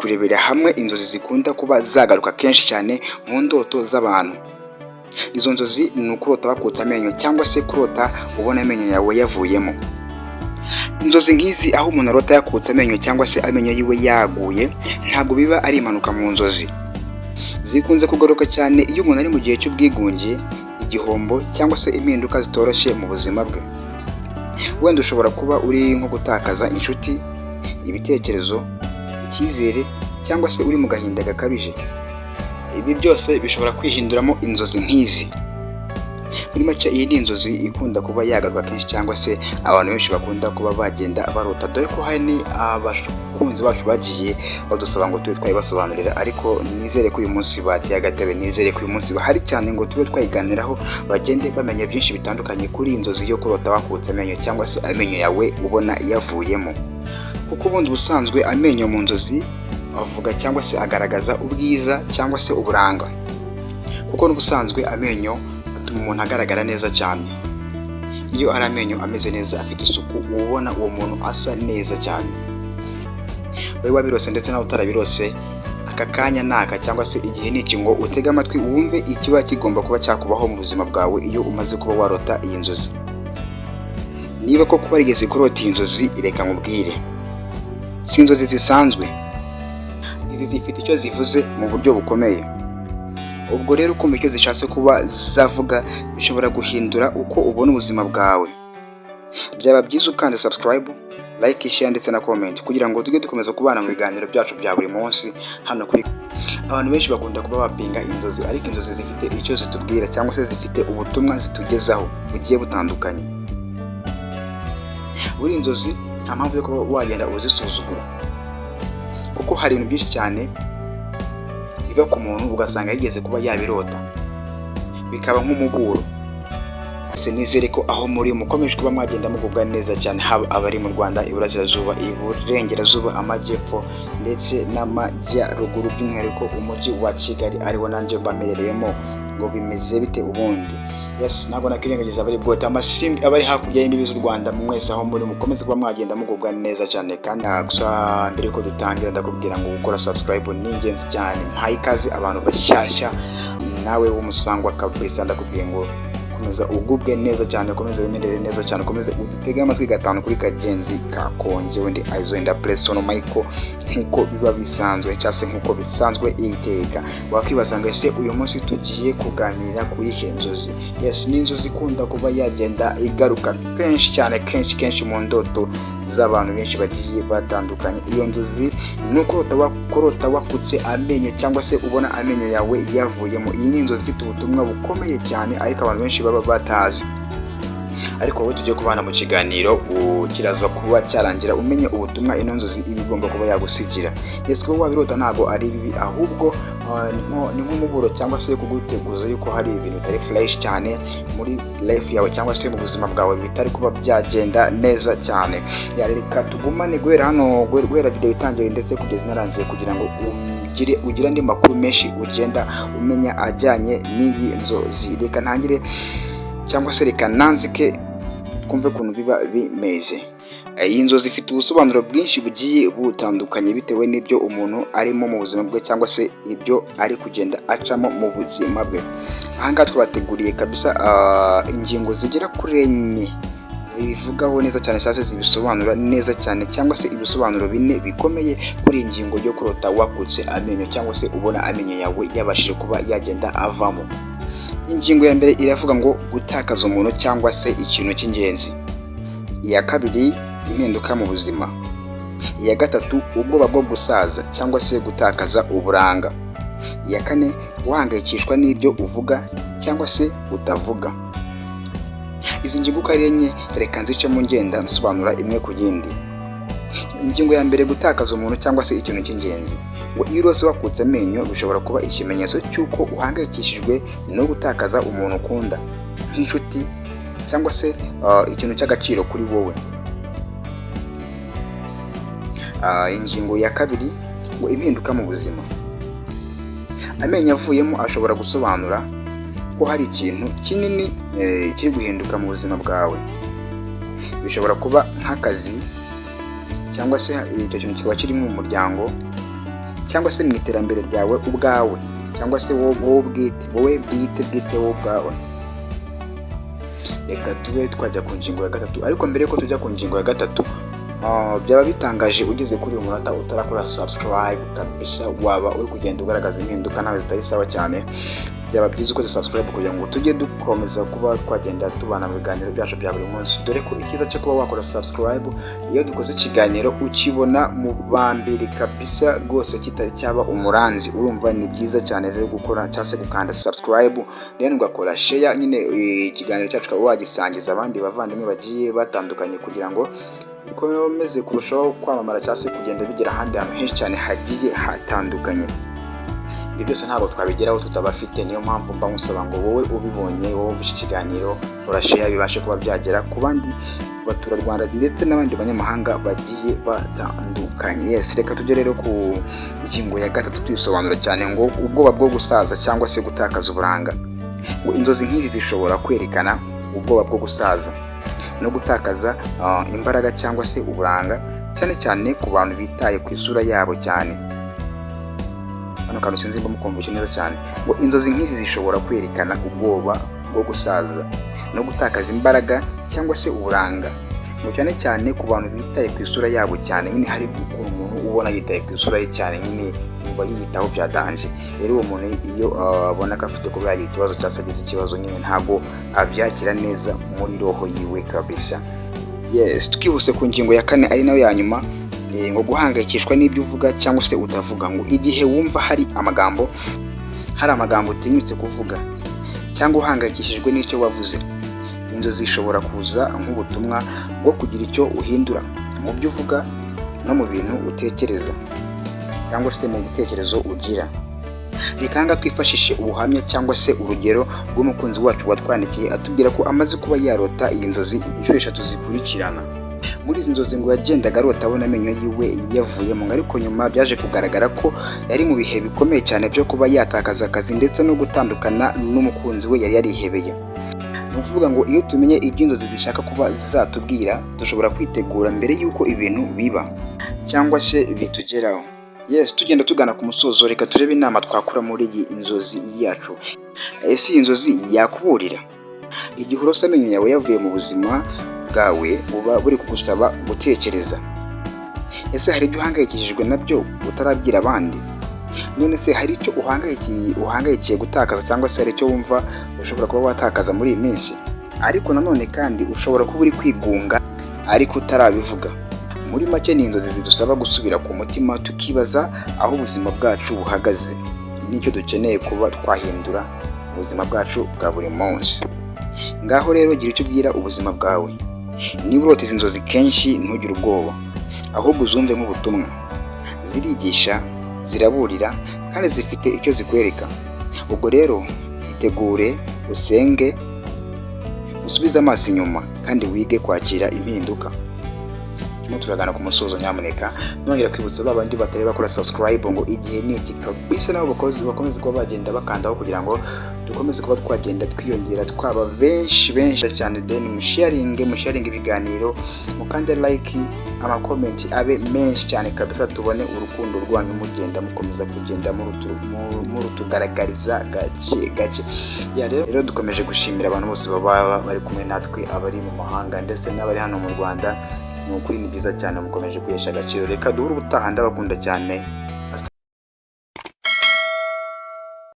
Kurebera hamwe inzozi zikunda kuba zagaruka kenshi cyane mu ndoto z'abantu. Izo nzozi ni ukurota bakutse amenyo cyangwa se kurota ubona amenyo yawe yavuyemo. Inzozi nk'izi, aho umuntu arota yakutse amenyo cyangwa se amenyo yiwe yaguye, ntabwo biba ari impanuka mu nzozi. Zikunze kugaruka cyane iyo umuntu ari mu gihe cy'ubwigunge, igihombo cyangwa se impinduka zitoroshye mu buzima bwe. Wenda ushobora kuba uri nko gutakaza inshuti, ibitekerezo, icyizere cyangwa se uri mu gahinda gakabije. Ibi byose bishobora kwihinduramo inzozi nk'izi. Muri make, iyi ni inzozi ikunda kuba yagaruka kenshi cyangwa se abantu benshi bakunda kuba bagenda barota, dore ko hari n'abakunzi bacu bagiye badusaba ngo tube twayibasobanurira. Ariko nizere ko uyu munsi bateye agatebe, nizere ko uyu munsi bahari cyane ngo tube twayiganiraho, bagende bamenya byinshi bitandukanye kuri iyi nzozi yo kurota wakutse amenyo cyangwa se amenyo yawe ubona yavuyemo. Kuko ubundi ubusanzwe amenyo mu nzozi avuga cyangwa se agaragaza ubwiza cyangwa se uburanga, kuko n'ubusanzwe amenyo atuma umuntu agaragara neza cyane. Iyo ari amenyo ameze neza, afite isuku, uba ubona uwo muntu asa neza cyane. Wowe wabirose ndetse nawe utarabirose, aka kanya ni aka cyangwa se igihe ni iki ngo utege amatwi wumve ikiba kigomba kuba cyakubaho mu buzima bwawe iyo umaze kuba warota iyi nzozi. Niba koko warigeze kurota iyi nzozi, reka nkubwire, si inzozi zisanzwe. Izi zifite icyo zivuze mu buryo bukomeye. Ubwo rero kumva icyo zishatse kuba zavuga bishobora guhindura uko ubona ubuzima bwawe. Byaba byiza ukanze subscribe, like, share ndetse na comment kugira ngo tujye dukomeza kubana mu biganiro byacu bya buri munsi hano kuri. Abantu benshi bakunda kuba bapinga inzozi, ariko inzozi zifite icyo zitubwira cyangwa se zifite ubutumwa zitugezaho bugiye butandukanye. Buri inzozi nta mpamvu yo kuba wagenda uzisuzugura, kuko hari ibintu byinshi cyane biba ku muntu ugasanga yigeze kuba yabirota, bikaba nk'umuburo. Nizere ko aho muri mukomeje kuba mwagenda mugubwa neza cyane, haba abari mu Rwanda, iburasirazuba, iburengerazuba, amajyepfo ndetse n'amajyaruguru, by'umwihariko umujyi wa Kigali ariwo nanjye mbamerereyemo. Ngo bimeze bite ubundi? Yes, ntabwo nakwirengagiza abari bwote amasimbi, abari hakurya y'imbibi z'u Rwanda. Mwese aho muri mukomeze kuba mwagenda mugubwa neza cyane. Kandi gusa mbere yuko dutangira, ndakubwira ngo gukora subscribe ni ingenzi cyane. Mpaye ikaze abantu bashyashya, nawe w'umusangwa kabisa, ndakubwiye ngo komeza ugubwe neza cyane, ukomeze wimerere neza cyane, ukomeze udutege amatwi gatanu kuri kagenzi kakonje. Wenda Aizo Presono Michael, nk'uko biba bisanzwe cyangwa se nk'uko bisanzwe iteka. Wakwibaza ngo ese uyu munsi tugiye kuganira kuri ihe nzozi? Yes, ni inzozi ikunda kuba yagenda igaruka kenshi cyane, kenshi kenshi mu ndoto z'abantu benshi bagiye batandukanye. Iyo nzozi ni ukurota wakutse amenyo cyangwa se ubona amenyo yawe yavuyemo. Iyi ni inzozi ifite ubutumwa bukomeye cyane, ariko abantu benshi baba batazi. Ariko wowe tugiye kubana mu kiganiro, kiraza kuba cyarangira umenye ubutumwa ino nzozi iba igomba kuba yagusigira. Ese kuba wabirota ntabwo ari bibi, ahubwo ni nk'umuburo cyangwa se kuguteguza yuko hari ibintu bitari fresh cyane muri life yawe cyangwa se mu buzima bwawe, bitari kuba byagenda neza cyane. Reka tugumane guhera hano, guhera video itangiye ndetse kugeza inarangiye, kugira ngo ugire andi makuru menshi ugenda umenya ajyanye n'iyi nzozi. Reka ntangire cyangwa se reka nanzike twumve ukuntu biba bimeze. Iyi nzozi ifite ubusobanuro bwinshi bugiye butandukanye bitewe n'ibyo umuntu arimo mu buzima bwe cyangwa se ibyo ari kugenda acamo mu buzima bwe. Aha ngaha twabateguriye kabisa ingingo zigera kuri enye zibivugaho neza cyane cyangwa se zibisobanura neza cyane, cyangwa se ibisobanuro bine bikomeye kuri iyi ngingo yo kurota wakutse amenyo cyangwa se ubona amenyo yawe yabashije kuba yagenda avamo. Ingingo ya mbere iravuga ngo gutakaza umuntu cyangwa se ikintu cy'ingenzi. Iya kabiri, impinduka mu buzima. Iya gatatu, ubwoba bwo gusaza cyangwa se gutakaza uburanga. Iya kane, guhangayikishwa n'ibyo uvuga cyangwa se utavuga. Izi ngingo uko ari enye, reka nzicemo ngenda nsobanura imwe ku yindi. Ingingo ya mbere, gutakaza umuntu cyangwa se ikintu cy'ingenzi. Ngo iyo urose wakutse amenyo, bishobora kuba ikimenyetso cy'uko uhangayikishijwe no gutakaza umuntu ukunda, nk'inshuti cyangwa se ikintu cy'agaciro kuri wowe. Ingingo ya kabiri, ngo impinduka mu buzima. Amenyo avuyemo ashobora gusobanura ko hari ikintu kinini kiri guhinduka mu buzima bwawe. Bishobora kuba nk'akazi cyangwa se icyo kintu kikaba kiri mu muryango. Cyangwa se mu iterambere ryawe ubwawe, cyangwa se wowe bwite, wowe bwite bwite, wowe ubwawe. Reka tube twajya ku ngingo ya gatatu, ariko mbere yuko tujya ku ngingo ya gatatu, byaba bitangaje ugeze kuri uyu munota utarakora subscribe. Kabisa waba uri kugenda ugaragaza impinduka nawe zitari sawa cyane. Byaba byiza ukoze subscribe kugira ngo tujye dukomeza kuba twagenda tubana mu biganiro byacu bya buri munsi, dore ko icyiza cyo kuba wakora subscribe, iyo dukoze ikiganiro ukibona mu ba mbere kabisa rwose kitari cyaba umuranzi. Urumva ni byiza cyane rero gukora cyangwa se gukanda subscribe, then ugakora share nyine, ikiganiro cyacu ukaba wagisangiza abandi bavandimwe bagiye batandukanye, kugira ngo bikomeze kurushaho kwamamara cyangwa se kugenda bigera ahandi hantu henshi cyane hagiye hatandukanye. Ibi byose ntabwo twabigeraho tutabafite. Niyo mpamvu mba nkusaba ngo wowe ubibonye, wowe wumvise ikiganiro, urashare, bibashe kuba byagera ku bandi baturarwanda ndetse n'abandi banyamahanga bagiye batandukanye. Yes, reka tujye rero ku ngingo ya gatatu tuyisobanura cyane, ngo ubwoba bwo gusaza cyangwa se gutakaza uburanga. Ngo inzozi nk'izi zishobora kwerekana ubwoba bwo gusaza no gutakaza imbaraga cyangwa se uburanga, cyane cyane ku bantu bitaye ku isura yabo cyane. Hano kantu sinzi mba mukumvishe neza cyane. Ngo inzozi nk'izi zishobora kwerekana ubwoba bwo gusaza no gutakaza imbaraga cyangwa se uburanga, ngo cyane cyane ku bantu bitaye ku isura yabo cyane. Nyine hari ukuntu umuntu ubona yitaye ku isura ye cyane, nyine yumva yiyitaho bya danger. Rero uwo muntu iyo abona ko afite kuba yagira ikibazo cyangwa se agize ikibazo, nyine ntabwo abyakira neza muri roho yiwe kabisa. Yes, twihuse ku ngingo ya kane ari nayo ya nyuma, ngo guhangayikishwa n'ibyo uvuga cyangwa se utavuga. Ngo igihe wumva hari amagambo utinyutse kuvuga cyangwa uhangayikishijwe n'icyo wavuze, inzozi zishobora kuza nk'ubutumwa bwo kugira icyo uhindura mu byo uvuga no mu bintu utekereza cyangwa se mu bitekerezo ugira. Reka aha twifashishe ubuhamya cyangwa se urugero rw'umukunzi wacu watwandikiye atubwira ko amaze kuba yarota iyi nzozi inshuro eshatu zikurikirana. Muri izi nzozi ngo yagendaga arota abona amenyo yiwe yavuyemo, ariko nyuma byaje kugaragara ko yari mu bihe bikomeye cyane byo kuba yatakaza akazi ndetse no gutandukana n'umukunzi we yari yarihebeye. Ni ukuvuga ngo iyo tumenye ibyo inzozi zishaka kuba zatubwira, dushobora kwitegura mbere y'uko ibintu biba cyangwa se bitugeraho. Yes, tugenda tugana ku musozo, reka turebe inama twakura muri iyi nzozi yacu. Ese iyi nzozi yakuburira? Igihe urose amenyo yawe yavuye mu buzima bwawe, buba buri kugusaba gutekereza. Ese hari ibyo uhangayikishijwe nabyo utarabwira abandi? None se hari icyo uhangayikiye gutakaza, cyangwa se hari icyo wumva ushobora kuba watakaza muri iyi minsi? Ariko nanone kandi ushobora kuba uri kwigunga ariko utarabivuga. Muri make, ni inzozi zidusaba gusubira ku mutima, tukibaza aho ubuzima bwacu buhagaze n'icyo dukeneye kuba twahindura mu buzima bwacu bwa buri munsi. Ngaho rero gira icyo ubwira ubuzima bwawe. Niba urota izi nzozi kenshi, ntugire ubwoba, ahubwo uzumve nk'ubutumwa. Zirigisha, ziraburira kandi zifite icyo zikwereka. Ubwo rero itegure, usenge, usubize amaso inyuma kandi wige kwakira impinduka. Turimo turagana ku musozo. Nyamuneka nongera kwibutsa ba bandi batari bakora subscribe ngo igihe ni iki kabisa, nabo bakozi bakomeze kuba bagenda bakandaho kugira ngo dukomeze kuba twagenda twiyongera, twaba benshi benshi cyane. Then musharinge ibiganiro, mukande like, amacomment abe menshi cyane kabisa, tubone urukundo rwanyu mugenda mukomeza kugenda murutugaragariza gake gake. Yeah, rero dukomeje gushimira abantu bose baba bari kumwe natwe, abari mu mahanga ndetse n'abari hano mu Rwanda. Ni ukuri ni byiza cyane, mukomeje kwihesha agaciro. Reka duhure ubutaha, ndabakunda cyane.